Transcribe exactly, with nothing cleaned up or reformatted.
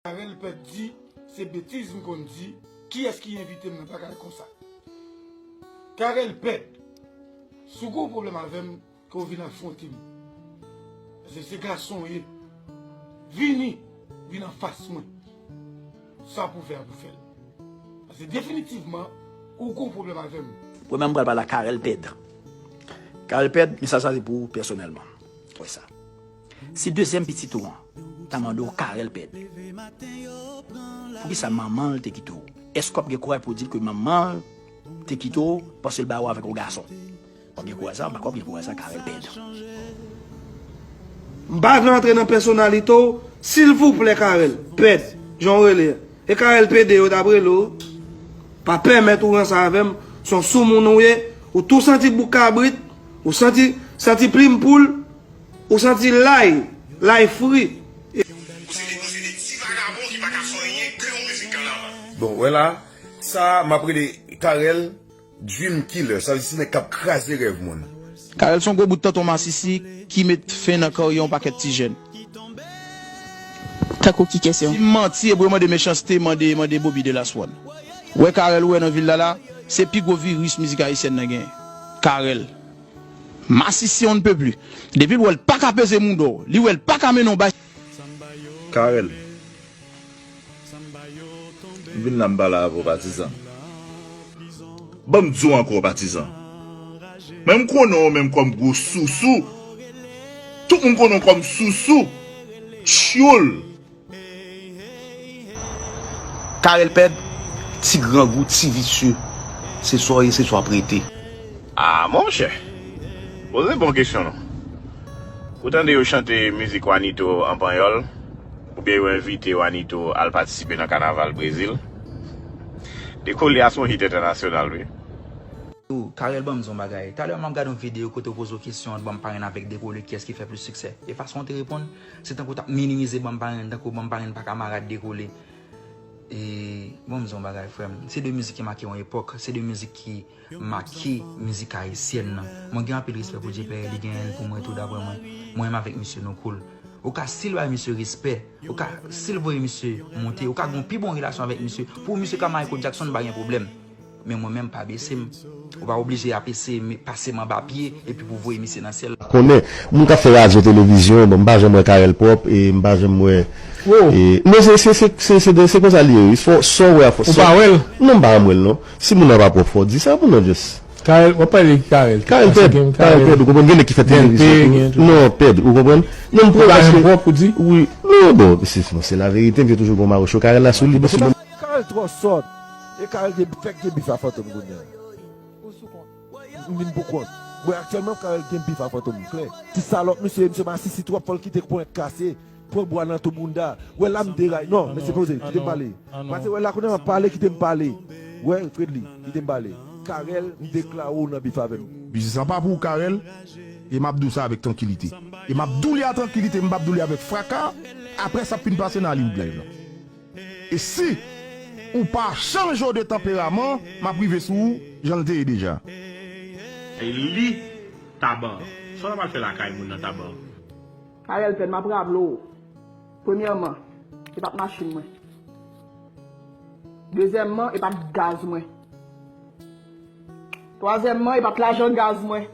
Carel Pèd di, se betiz m konn di, kiyès ki envite m nan bagay konsa? Carel Pèd, si w gen yon pwoblèm avè m, ke w vin afwonte m. Paske se gason w ye. Vini, vin anfas mwen. Sa pou fè a pou fè l. Paske definitivman, ou gen yon pwoblèm avè m. Premyèman, m pral pale a Carel Pèd. Carel Pèd, mesaj sa se pou ou pèsonèlman. Wè sa. Si dezyèm pitit ou an ta mande w Carel Pèd, poukisa manman l te kite w? Èske w ap gen kouraj pou w di l ke manman l te kite w paske l ba ou avèk yon gason? W ap gen kouraj sa? M pa kwè w ap gen kouraj sa, Carel Pèd. M pa vle antre nan pèsonalite w, silvouplè, Carel Pèd, jan w rele a. E Carel Pede yo t ap rele w. Pa pèmèt ou ranse avè m, se yon soumoun ou ye, ou tou santi bouk kabrit, ou santi, santi plim poul, ou santi lay, lay fri. Ou se de, ou se de ti vagabon ki pa ka fè anyen ke yon mizik kanaval. Bon, wè la, sa, m ap rele Carel Dream Killer, sa vle di se nèg k ap kraze rèv moun. Carel se yon gwo bout tonton masisi ki met fen nan karyè yon pakèt ti jèn. Tankou ki kesyon? Si m manti, ebwe mande mechanste, mande, mande Bobby de Last One. Wè Carel ou wè nan vil la la, se pi gwo viris mizik ayisyèn nan genyen. Carel. Masisi on ne peut plus. Depi l wè l pa ka peze mouda w, li wè l pa ka mennen w bay. Carel. M vin la m pale avè w, patizan. Ban m di w ankò, patizan. Mwen m konnen w menm kòm gwo sousou. Tout moun konnen w kòm sousou. Tchoul. Carel Pèd, ti grangou, ti visye. Se sa w ye, se sa w ap rete. Ah, monchè! Poze bon kesyon non. Ou tande yo chante mizik Wanito an panyòl, oubyen yo envite Wanito al patisipe nan kanaval Brezil. Dekole a se yon hit entènasyonal, wi. Yo, Carel, ban m di w yon bagay. Talè m ap gade yon videyo kote w poze w kesyon ant Banm Parenn avèk Dekole, kiyès ki fè plis siksè? E fason w te reponn, se tankou w t ap minimize Banm Parenn, tankou Banm Parenn pa kamarad Dekole. E, ban m di w yon bagay, frè m. Se de mizik ki make yon epòk, se de mizik ki make mizik ayisyèn nan. Mwen gen anpil respè pou Djepè, li gen èn pou mwen tou, daprè mwen. Mwen menm avèk misye nou cool. Ou ka still bay misye respè, ou ka still voye misye monte, ou ka gen yon pi bon relasyon avèk misye. Pou misye ka Michael Jackson, m pa gen pwoblèm. Men mwen menm, pa bese m. Ou pa oblije ap eseye me-, pase m anba pye epi pou voye misye nan syèl. Konnen, moun k ap fè radyo, televizyon, bon, m pa janm wè Carel pwòp, e m pa janm wè, e, non, se, se, se, se, se, se konsa li ye, wi. Fò, sa w wè a fò, ou pa wè l? Non, m pa janm wè l, non. Si moun nan pa pwòp, fò w di sa, moun nan just. Carel, w ap pale de Carel. Carel Pèd, Carel Pèd, ou konprann, gen nèg ki fè televizyon tou. Non, Pèd, ou konprann? Non, m pran paske, wi, non, bon, se, se, se laverite, m te toujou gen yon mawon cho Carel la sou li, men se bon. Carel twò sòt. E Carel gen, fèk gen bif a Fantom kounye a. M vin pou kont. Bon, aktyèlman, Carel gen bif a Fantom, klè. Ti salòp, misye, misye masisi twòp, fò l kite ponyèt kase, pran bwa nan tou bounda. Wè la m deray. Non, mesye poze, kite m pale. Pase wè la kounye a m ap pale, kite m pale. Wè, Fredly, kite m pale. Carel, m deklare w nan bif avè m. Biznis lan pa pou ou, Carel, e m ap di w sa avèk trankilite. E m ap di w li a trankilite, m p ap di w li avèk fraka. Apre sa ap fin pase nan al in live lan. E si ou pa chanje w de tanperaman, m ap rive sou ou, jan l te ye deja. E li, Taban. Sa w t ap al fè lakay moun nan, Taban? Carel Pèd, m ap raple w. Premyèman, e pa t machin mwen. Dezyèmman, e pa t gaz mwen. Twazyèmman, e pa t lajan gaz mwen.